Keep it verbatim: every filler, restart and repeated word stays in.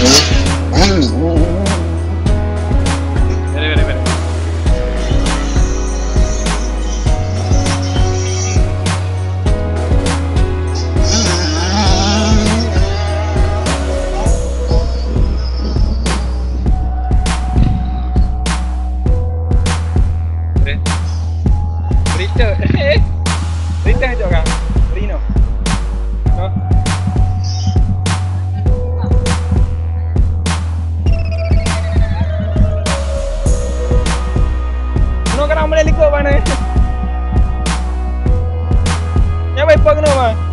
Beri, beri, beri. Beri. Beri tu. Beri tu jok kang. Beri no. No. Nyoe keunan mulai likot bang nyoe. Nyoe bai pang nyoe bang.